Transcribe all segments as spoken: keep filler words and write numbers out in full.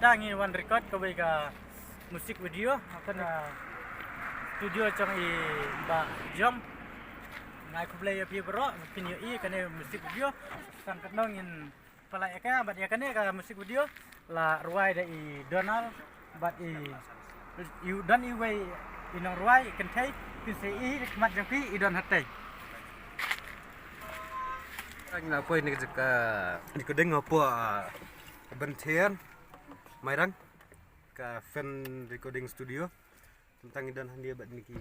Tang ngi wan record kawei ka music video ha kane ka studio jong i Bah Jom. Nga ai khublei ïa phi baroh phin ïohi kane music video. Tang katno ngin pynlait ïa ka, bad ïa kane ka music video la rwai da i Donald bad i, i don iwei i nongrwai i kynthei, phin sa ïohi ha khmat jong phi i don hatei. Ngi la poi ne ka jaka recording hapoh, ah, Benthian Mairang, ka Fen Recording Studio. Tang ngi don hangne bad kine ki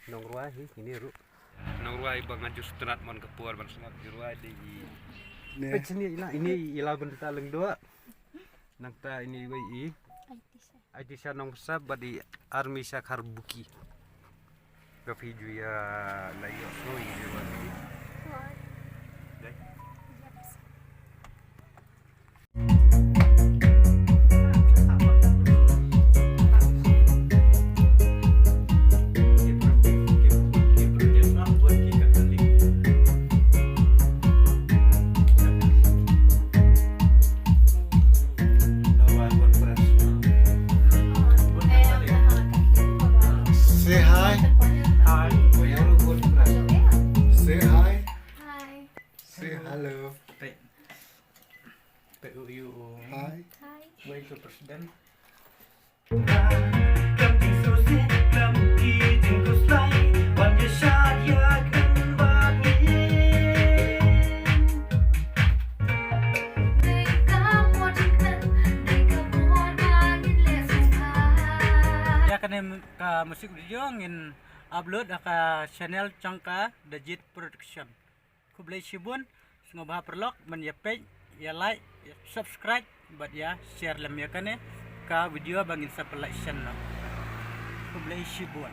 nongrwai hi, kine ruh. Nongrwai ba nga ju start man ka por ban sngap ju rwai de i. Ne. Peit sini ina, ine i Laban ta Lyngdoh. Nangta ine iwei i Aitisha Nongbsap bad i Armisha Kharbuki. Ka phi ju ïa la ïoh sngewbha ïa i. Dei. Say hi. Hi. Say hi. Hi. Say hello. Peit. Peit u, u. Hi. Hi. Wei tu president. Ïa kane ka music video ngin upload ha ka channel jong ka Dajit Production. Khublei shibun, sngewbha paralok ban ïa peit, ïa like, ïa subscribe bad ïa share lem ïa kane ka video ba ngin sa pynlait shen noh. Khublei shibun.